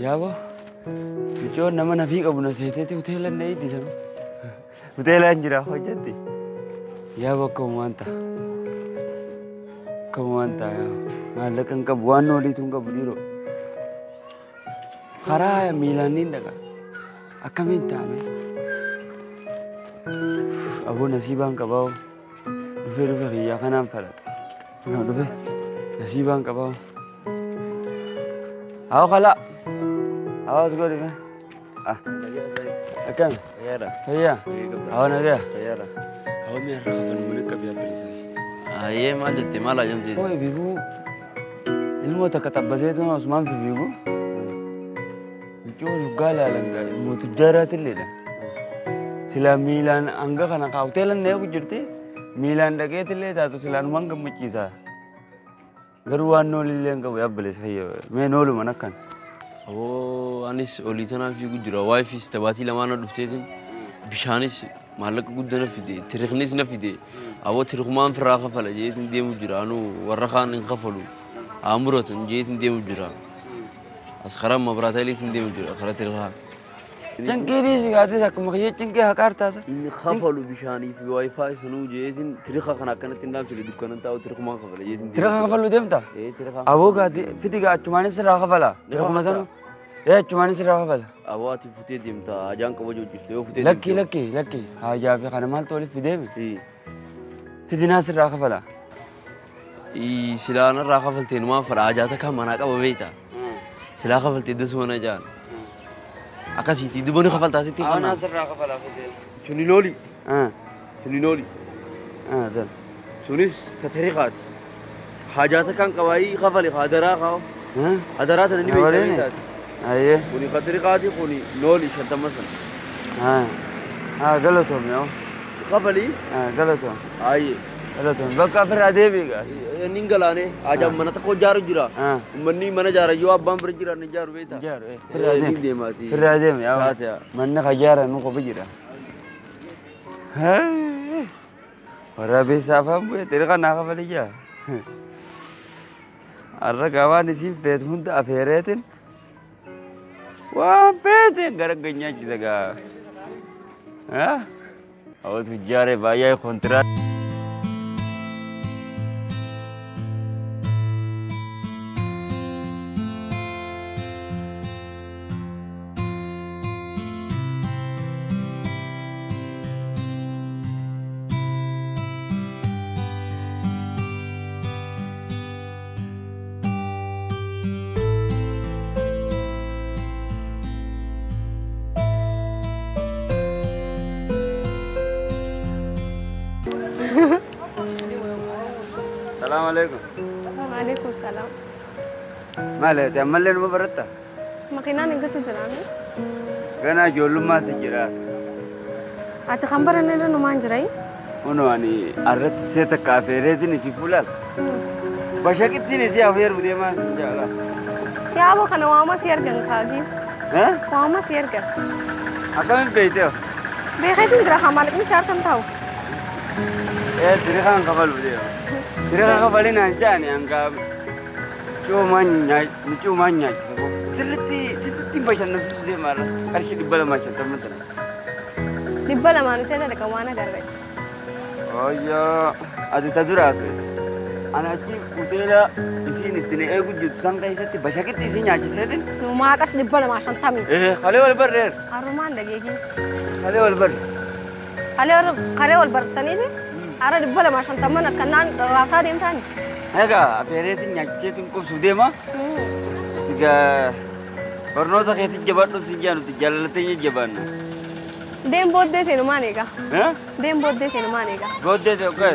Yaaboo micoon nama nafii qabu na seeteeti hoteela na eeddi sanu. Hoteelaan jira hojjetti. Yaaboo akkuma waan ta'a. Akkuma waan ta'a maallaqa hin qabu waan oliitu hin qabu dhiiroo. Karaa miilaan ni dhaqa. Akkamiin taa'ame? Aboo nasiibaan qabaa dhufee dhufee kiyyaa kanaan falaxa. Dhufee nasiibaan qabaa. Haa kalaa. Awas godhi. Ah. Akkam? Fayyaadha. Fayyaa. Haa nagaya. Fayyaadha. Haa mi'a irra kafan mana qabi abbilisa. Ayyee maal jette maal ajamsiite? Hooyi fiiguu ilmoo takka xabbaseetu Usmaan fiigu. Micoon hoggaa laalan gaa ilmoo tujjaaraatilleedha. Silaa miilaan hanga kana kaa hoteelan na eegu jirti. Miilaan dhaqeetillee taatu silaanumaan gammachiisa. Garuu waan noolillee hin qabu abbilisa mee nooluma akkan. Aboo anis olii tanaan fiigu jira. Waayifis tabaatii lamaan dhufteetiin bishaanis maallaqa guddaa na fide tiriqnis na fide. Aboo tiriqumaan firraa kafala jeetiin deemu jira. Anuu warra kaan hin kafalu. Haa muratan jeetiin deemu jira. As karaa mabraatailiitiin deemu jira karaa tiriqaa. Cinqii dhiisi gaatis akkuma kiyya cinqii haqaar taasa. Inni kafalu bishaanii fi waayifaa sanuu jeetiin tiriqa kana akkanatti hin dhaabsine dukkanan taa'u tiriqumaan kafala jeetiin deemu. Tiriqa kafaluu deemta? Ee tiriqa. Aboo gaati fidi gaa achumaanis irraa kafala. Tiriquma sanuu. Ee achumaanis irraa kafala. Aboo ati futee deemta hajaan kabajoo jirte yoo futee Lakki lakki lakki hajaa fi kana maaltu waliif fideemi? Fidinaas irraa kafala. Silaan irraa kafaltee numaan fadha hajaa takka manaa qaba beekta. Silaa kafaltee dasuma na jaan. Akkasitti dubbani kafaltaa sitti kana. Anaas irraa kafalaa fidee. Tuninooli. Tuninooli. Dan. Tunis tatariqaati. Hajaa takkaan qabaayii kafali hadaraa kaa'u. Hadaraa tana ni beekta beektaati. Ayyee. Kuni tatariqaati kuni nooli shantama sana. Haa galatoom yoo. Kafali. Galatoom. Ayyee. Galatoom bakka ofirraa deebi'i gaa. Inni galaane hajaan mana tokko ijaaru jira. Uummanni mana ijaara yoo abbaan bira jira ni ijaaru beekta. Ijaaru. Inni deemaati. Irraa deemi yaa. Manni kajaara nu qofa jira. Waraabessaa afaan bu'ee xiriqa naa kafali jaa. Har'a waan isiin feetu hunda afeereetiin waan feeteen gara ganyaachisa gaa. Awwa tujjaaree baay'ee kontiraa. السلام عليكم. وعليكم السلام. مالك تعمل لنا مبرتة؟ مقينا نقول شو جرامي؟ أنا جول ما سجرا. أتخبر إن أنا ما نجري؟ أنا أني أردت سيت كافيرتني في فلان. بشكتني سي أفير بدي ما جالا. يا أبو خنا وما سير جن خاجي. ها؟ وما سير جن. أكمل بيته. بيخيتين جرا خمالك نسير كم تاو. إيه تريخان قبل بدي. Tiriqa kafalin anjaani hanga cuumaan nyaachisa. Sirriitti sirriitti bashannansiisu deemaarra qarshii 250 tana. 200 nuti dhaqa waan agarre. Ayyaa ati ta duraa seete. Ana achi hoteela isiin ittiin eegu jirtu san keessatti bashakitti isii nyaachiseetin. Nu maaqas 250. Ee kalee wal barreer. Arrumaan dhageeji. Kalee wal barre. Kalee wal bartaniiti. Ara 250 akkanaan raasaa deemtaani. Egaa afeereetiin nyaachiseetiin qubsu deema. Egaa barnoota keetti jabaadhu si jaanuti jaalallatee jabaanna. Deem booddee teenu maan egaa? Deem booddee teenu maan egaa? Booddee teenu kee?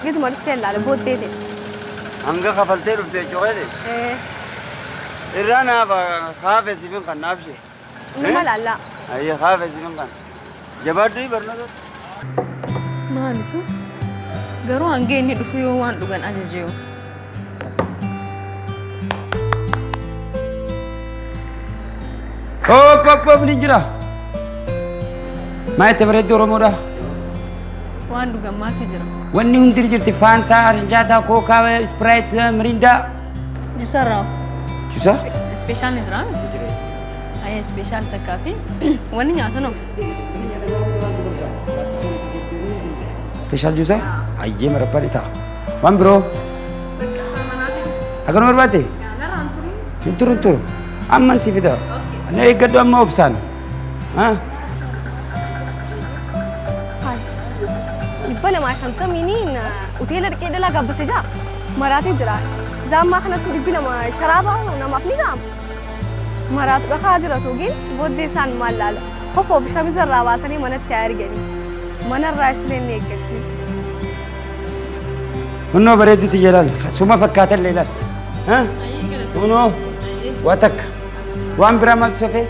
Gituma dhuftee ilaale booddee teenu. Hanga kafaltee dhuftee jechuudha. Ee. Irraa naaf kaafee siifin kan naaf ishee. Numa laallaa. Ayyee kaafee siifin kan. Jabaadhu barnoota. Maali sun? Garuu hanga inni dhufu yoo waan dhugan ajajeewu. Hop hop hop ni jira. Maal itti bareedduu Oromoodha? Waan dhugan maaltu jira? Wanni hundi ni jirti. Faantaa, Arjaataa, Kookaa, Ispiraayit, Miriindaa. Juusarraa. Juusa? Ispeeshaal ni jira? Jira. Ayyee ispeeshaal takkaa fi wanni nyaatan hoo? Ispeeshaal juusa? Ayyee marabbaa ni ta'a. Waan biroo? Akkanuma barbaadde? Hin turu hin turu. Amman si fida. Na eeggadhu amma obsaan. 250 hoteela dhaqee dhalaa gaabbise jaa maraatee jira. Jaammaa kanattu 200 sharaaba namaaf ni ga'ama. Maraatu dhakaa jira toogin booddee isaan maal laala. Kofoo fi shamiza irraa baasanii manatti haa erganii. Manarraa isuleen ni eeggatti. Hunnoo bareedduuti jedhaan suma fakkaatan leelaan. Hunnoo waa takka waan biraa maaltu safee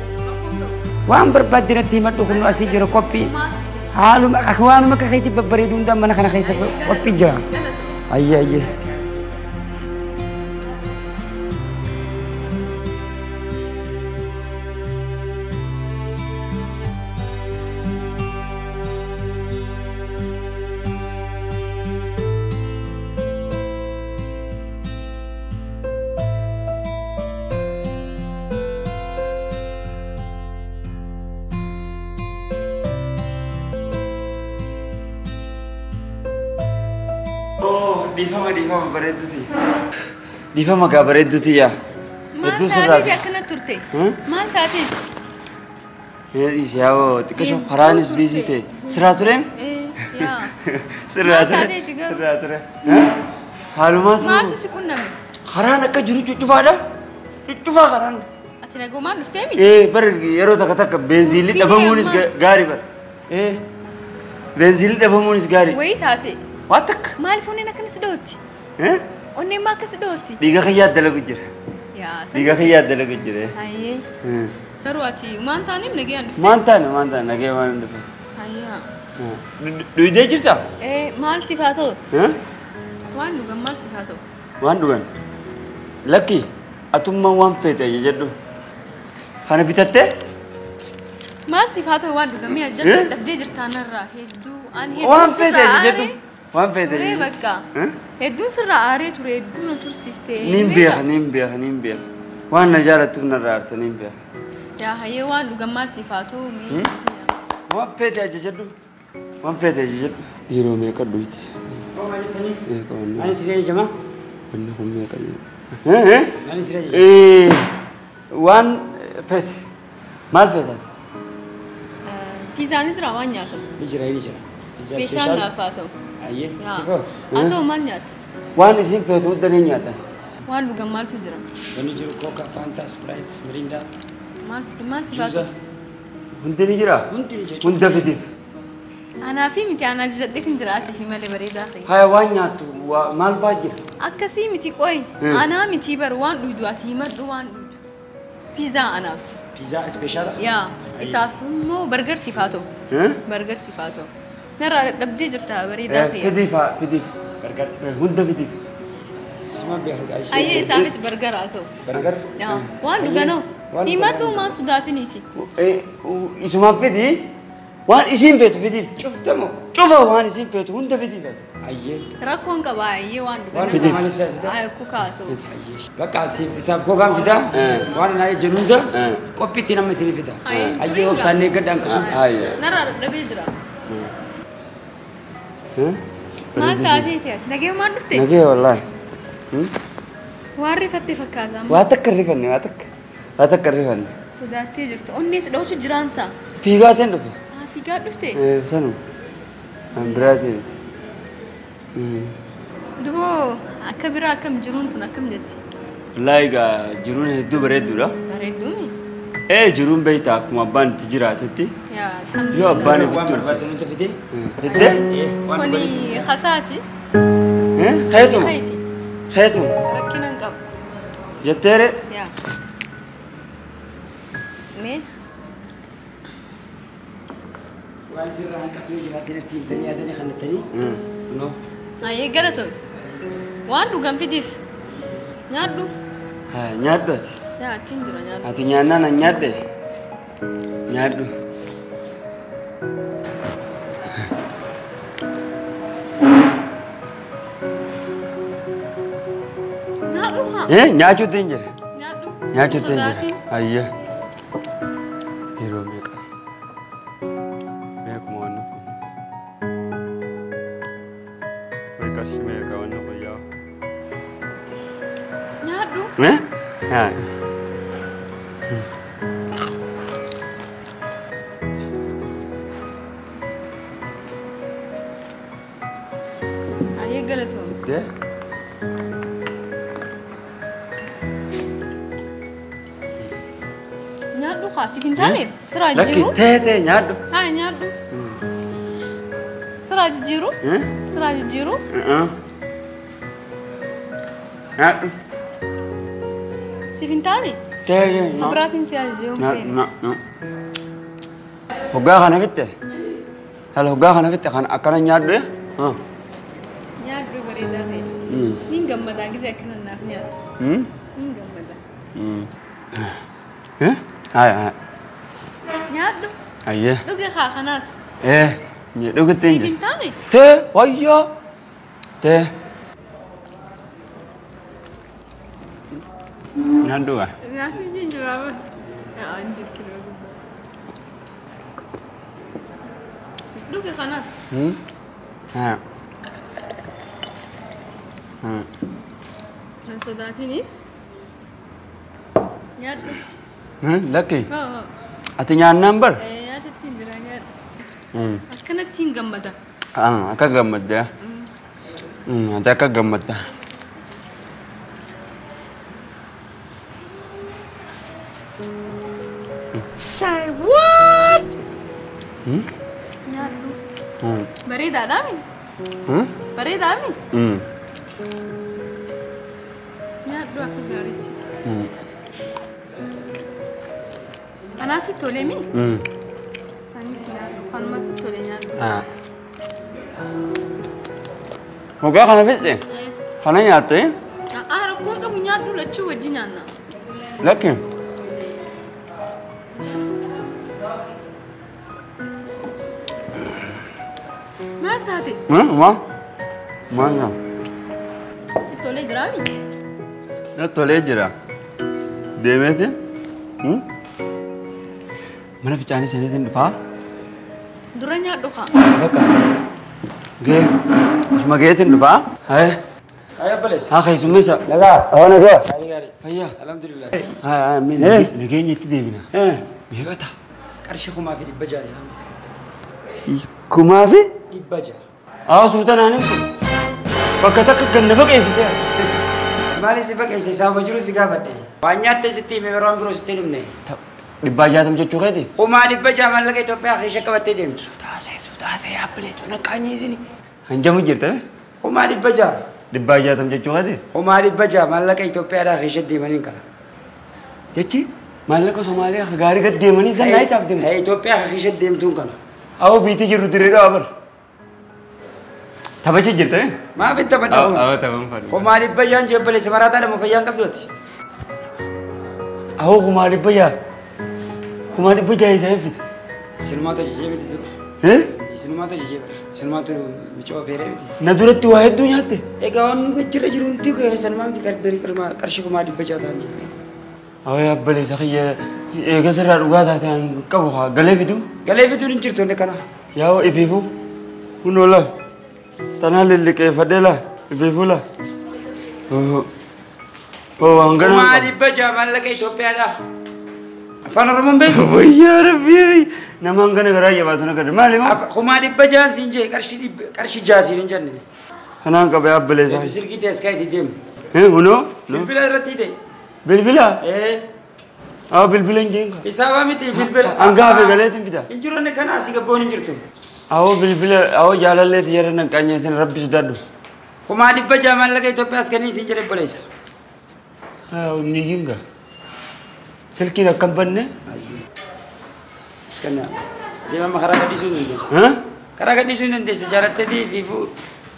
waan barbaadde natti himadhu hunnoo asii jira qophii. Haaluma waanuma akka keetti babbareedu hundaan mana kana keessa qophii jira. Ayyee ayyee. Dhiifama dhiifama bareedduuti. Dhiifama gaa bareedduuti yaa. Maal taateeti akkana turte? Maal taateeti? Dhiisi yaa xiqqasho karaanis biizii ta'e. Siraa tureem? Sirraa ture. Sirraa ture. Haalumaatu. Maaltu si qunname? Karaan akka jiru cuccufaadha. Cuccufaa karaan. Ati nagumaan dhuftee miti? Bar yeroo takka takka beenziilli dhabamuunis gaarii bara. Beenziilli dhabamuunis gaarii. Wayii taate. Waa takka. Maaliif onneen akkana si dhootti? Onneen maa akkas dhootti? Dhiiga kiyyaa dalagu jira. Dhiiga kiyyaa dalagu jira. Hayyee. Garuu ati maan taaneef nagayaan dhuftee? Maan taane maan taane nagayaan waan dhufe. Hayyaa. Dhuydee jirtaa? Maal siif haa ta'u? Waan dhugan maal siif haa ta'u? Waan dhugan? Lakki atummaan waan feete jedhu. Kana bitattee? Maal siif haa ta'u waan dhugan mi'a jedhu dhabdee jirtaanarraa hedduu an hedduu waan feete jedhu. Waan feete jedhu. Bakka. Hedduun sirraa aaree ture hedduu na tursiiste. Niin beeka niin beeka niin beeka. Waan na jaalattuuf narraa aarte niin beeka. Yaa hayyee waan dhugan maal siif haa ta'u mi'a. Waan feete jedhu. Waan feete jedhu. Yeroo meeqa dhuyte? Ani siree jama. Wanni kun meeqa jedhu? Ani siree jama. Waan feete. Maal feetaati? Piizaanis jira waan nyaatamu. Ni jira ni jira. Ispeeshaal naaf haa ta'u. Ayyee sifoo. Haa ta'u maal nyaata? Waan isin feetu hunda ni nyaata. Waan dhugan maaltu jira? Wanni jiru kooka, faantaa, ispiraayit, miriindaa. Maaltu maal siif haa ta'u? Hundi ni jira? Hundi ni jira. Hunda fidiif. Anaa fi miti anaa jajadhee kan jiraatii fi malee bareedaa ta'e. Haya waan nyaattu maal fa'aa jira? Akkasii miti qoyi. Anaa miti bar waan dhuydu ati himadhu waan dhuydu. Piizaa anaaf. Piizaa ispeeshaala? Yaa isaaf immoo bargar siif haa ta'u. Bargar siif haa ta'u. Narraa dadhabdee jirta bareedaa ta'e. Fidiif fidiif. Bargar. Hunda fidiif. Sima beeku gaashee. Ayyee isaafis bargar haa ta'u. Bargar? Yaa waan dhuganoo. Himadhu maan sodaatiniiti. Isumaaf fidii. Waan isin feetu fidiif. Cuftamoo? Cufa waan isin feetu hunda fidiif. Ayyee. Rakkoon qaba ayyee waan dhugan. Fidiif. Maal isaa fidaa? Ayyee kukaa ta'u. Bakka isaaf kookaan fidaa. Waan anaa jennu hunda qophiitti nama isin fida. Ayyee obsaan eeggadhaan qasu. Narraa dadhabee jira. Maal taateeti ati? Nagee maal dhufte? Nagee wallaahi. Waan rifatte fakkaata. Waa takka rifanne waa takka. Waa takka rifanne. Sodaattee jirtu. Onnees dhawchu jiraansa. Fiigaateen dhufe. Fiigaa dhufte? Sanuma. An biraateeti. Duboo akka biraa akkam jiruun tun akkam jetti? Wallaahi egaa jiruun hedduu bareedduudha. Bareedduumi? Jiruun beektaa akkuma abbaan itti jiraatetti. Yaa Yoo abbaan Waan itti barbaadde hunda fidee? Fiddee? Kuni hasaati. Keetuma. Keeti. Keetuma. Rakkina hin qabu. Jetteere? Yaa. Mee? Waan sirraa hanqatu yoo jiraate natti himtanii yaadanii kannattanii. Kunoo. Ayyee galatoomi. Waan dhugan fidiif. Nyaadhu. Nyaadhu ati. Yaa ittiin jira nyaadhu. Ati nyaannaan an nyaadhe. Nyaadhu. Nyaadhu haa. Nyaachuutti hin jira. Nyaadhu. Nyaachutti hin jira. Ayyee. Yeroo meeqa? Meequma waan kun? Way qarshii meeqa waan kun yaa? Nyaadhu. Eh? Haa. Ayyee galatoom. Dee? Nyaadhu kaasif hin taane siraa jijjiiru. Lakki tee tee nyaadhu. Haa nyaadhu. Siraa jijjiiru. Siraa jijjiiru. Nyaadhu. Siif hin taane. Tee tee. Biraatiin siyaa jijjiiru. Nyaadhu. Hoggaa kana fitte. Hala hoggaa kana fitte kan akkana nyaadhu. Nyaadhu bareedaa ta'e. Niin gammadaa gisee akkana naaf nyaattu. Niin gammadaa. Eh? Hai hai. Nyaadhu. Ayyee. Dhuge haa kanaas. Eh, dhugutti hin Siif hin taane? Tee wayyaa. Tee. Nyaadhu gaa. Nyaatni jijjiirama. Yaa hin jirtu guddaa. Dhuge kanaas. Haa. Hin sodaatini. Nyaadhu. Lakki. Ati nyaannaan bar? Nyaachatti hin jira nyaadhu. Akkanatti hin gammada. Akka gammadda. Ati akka gammadda. Say what? Nyaadhu. Bareedaadhaami? Bareedaami? Nyaadhu akka gaariitti. Anaas tolee mi? Isaanis nyaadhu. Kanumas tolee nyaadhu. Hoggaa kana fixxe? Kana nyaatte? Rakkoon qabu nyaadhu lachuu wajji nyaanna. Lakki. Maal taate? Maal? Maal nyaa? Si tolee jiraami? Na tolee jira. Deemeeti? Mana fincaanii saniitiin dhufaa? Dura nyaadhu kaa. Bakka. Gee. Isuma geetiin dhufaa? Haye. Haye obboleessa. Haa keessummeessa. Nagaa. Haa nagaa. Gaarii gaarii. Fayyaa. Alhamdulillah. Haa haa nageenya itti deebina. Meeqa ta'a? Qarshii 1600 isaan. 1600? Haa suuta naan himtu. Bakka takka ganna baqeessite. Maali si baqeesse sababa jiru si gaafadhe. Waan nyaatte sitti hime yeroo biroo sitti himne. 660 jechuu keeti? 1600 maallaqa Itoophiyaa keessa qabattee deemtu. Taasee taasee abbilee na qaanyiisini. Hanjamu jirta? 1600. 660 jechuu keeti? 1600 maallaqa Itoophiyaadhaa keessa deemaniin kana. Jechi maallaqa Somaaliyaa gaarii gad deemanii san naa isaaf deemu. Itoophiyaa keessa deemtuun kana. Awwa biitii jirru dirree dhawa bar. Taphachi jirta? Maaf hin taphadha? Awwa taphan fadhu. 1600 jebbaleessa maraataa dhama fayyaan qabdooti. Awwa 1600. 1600 isaa hin fite. Sinumaatu jijjee miti dura. Sinumaatu jijjee bara. Sinumaatu micoo feeree miti. Na duratti waa hedduu nyaatte. Egaa waan jira jiru hundi sanumaa miti qarshii 1600 ta'an jira. Awwa abbaleessa kiyya eega sirraa dhugaa taate an qabu haa galee fiduu. Galee fiduun hin jirtu inni kana. Yaa ifiifuu kunoo laa tanaa lilliqeeffadhee laa ifiifuu laa. Hangana. 1600 maallaqa Itoophiyaadhaa. Afaan Oromoon beektu? Wayyaa rabbii nama hangana garaa jabaatu na gadi maali maa? 1600 siin jee qarshii 6 siin hin jenne. Kanaan qabee abbaleessa. Silkii ta'e iska itti deemu. Kunoo? Bilbila irratti ta'e. Bilbila? Haa bilbila hin jeen. Isaabaa miti bilbila. Hangaafe galeetiin fida. Hin jiru inni kana asii gabboon hin jirtu. Awwa bilbila awwa jaalalleeti yeroo nan qaanyeessin rabbi sodaadhu. 1600 maallaqa Itoophiyaas kennii siin jedhe obboleessa. Haa ni ginga. Silkiin akkam banne? Iskanna deemama karaa gadhiisuu hin dandeessa. Karaa gadhiisuu hin dandeessa jaalatteetii fiifuu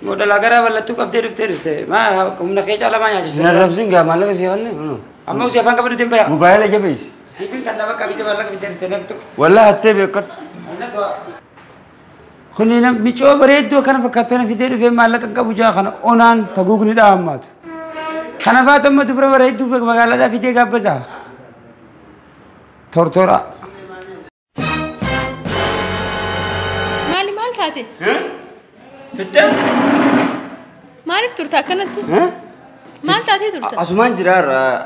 moodalaa garaa bal'attuu qabdee dhuftee dhufte maa humna kee caalaa maa nyaachisa. Hin arrabsin gaa maallaqa si halle. Amma usii afaan qabadhu deemba yaa. Mobaayila jabeessi. Siifin kan nama qabise maallaqa bitee dhuftee naqu tokko. Wallaa hattee beekadhu. Kuni micoo bareedduu akkana fakkaattuu na fidee dhufee maallaqa hin qabu jaa kana onaan taguugni dhahammaatu. Kana faatu amma dubra bareedduu magaalaadhaa fidee gaabbasaa. Tortora. Maali maal taate? Fittee? Maaliif turta akkanatti? Maal taatee turta? Asumaan jira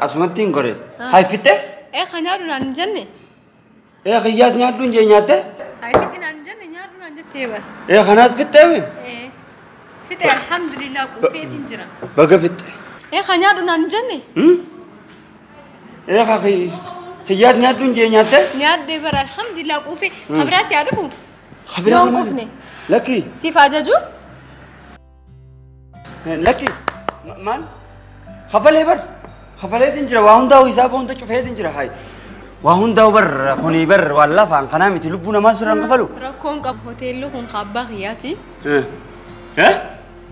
asumatti hin gore. Haa fittee? Ee nyaadhu naan hin jenne. Ee xiyyaas nyaadhu hin jee nyaatte? Haa fitti naan hin jenne nyaadhu naan jettee bara. Ee kanaas fittee mi? Ee fitte alhamdulillah quufeetiin jira. Baga fitte. Ee nyaadhu naan hin jenne. Ee xiyyaas nyaadhu hin jee nyaatte? Nyaadhee bara alhamdulillah quufee. Kabiraas yaa dhufu? Kabiraa Yoon quufne. Lakki. Siif ajaju? Lakki maal? Kafalee bar. Kafaleetiin jira waa hundaa'u isaa hunda cufeetiin jira hayi. Waa hundaa'u bar kuni bar waan lafaan kanaa miti lubbuu namaa sirraan kafalu. Rakkoon qabu hoteelli kun abbaa kiyyaati.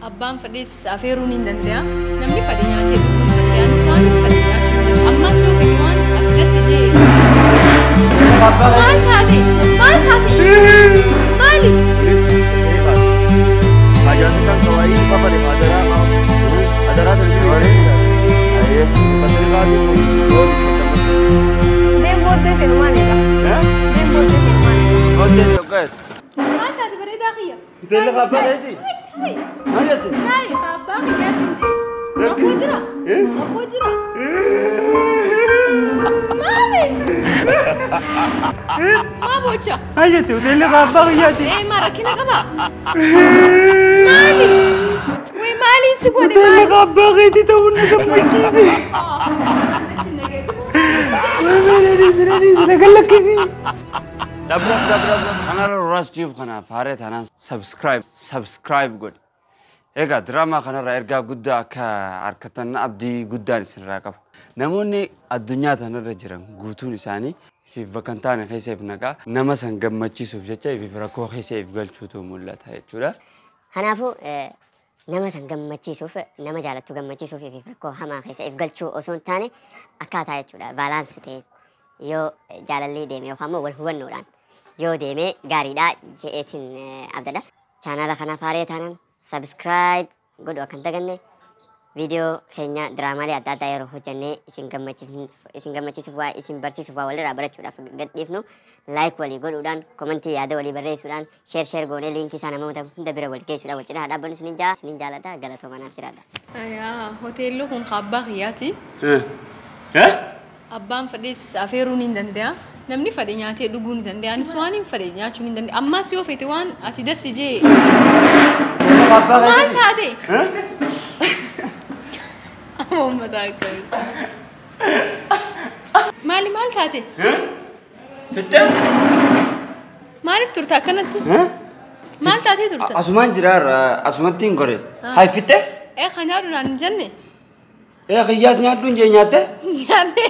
Abbaan fedhes afeeruun hin danda'a. Namni fedhe nyaatee dhuguu hin danda'a. Anis waan hin fedhe nyaachuu hin danda'a. Ammas yoo fedhe waan ati dasi jee. Maal taate? Maal taate? Maali? Hajaati kan kawaii kafale adaraa adaraa kan Deem booddee fedhu maalidha? Deem booddee fedhu maalidha? Booddee fedhu. Maal taate bareedaa kiyya? Hoteelli abbaa keeti? Maal jette? Maali abbaa kiyyaatti hin jee. Rakkoo jira? Rakkoo jira? Maali? Maa boocha? Maal jette hoteelli abbaa kiyyaatti? Ee maa rakkina qaba? Maali? Wee maali si godhe Hoteelli abbaa keeti ta'uun na gammachiise. Kanarra Roras Tube kanaaf haaree taanaan subscribe godhi. Egaa diraamaa kanarraa ergaa guddaa akka harkatan abdii guddaan isinirraa qaba. Namoonni addunyaa tanarra jiran guutuun isaanii ifiif bakka hin taane keessa if naqaa nama san gammachiisuuf jecha ifiif rakkoo keessa if galchuutu mul'ata jechuudha. Kanaafuu nama san gammachiisuuf nama jaalattu gammachiisuuf ifiif rakkoo hamaa keessa if galchuu osoo hin taane akkaataa jechuudha baalaansi ta'e yoo jaalalli deeme yookaan immoo wal hubannoodhaan yoo deeme gaariidha je'eetiin abdadha. Chaanaala kanaaf haaree taanaan subscribe godhu akka hin daganne viidiyoo keenya diraamaalee adda addaa yeroo hojjannee isin gammachiisuuf waa isin barsiisuuf waa walirraa barachuudhaaf gadhiifnu like walii godhuudhaan komentii yaada walii barreessuudhaan share share goonee liinkii isaa namoota hunda bira wal geessuudhaan wal cinaa dhaabbannu isinin isinin jaaladha galatooma naaf jiraadha. Hoteelli kun abbaa kiyyaati. Abbaan fedhes afeeruun hin danda'a. Namni fedhe nyaatee dhuguu ni danda'a. Anis waan hin fedhe nyaachuu hin danda'a. Ammas yoo fedhe waan ati dasi jee. Maal taate? Uummata akkamisa. Maali maal taate? Fittee? Maaliif turta akkanatti? Maal taatee turta? Asumaan jira asumatti hin gore. Haa fittee? Ee nyaadhu naan hin jenne. Ee xiyyaas nyaadhu hin jee nyaatte? Nyaadhee.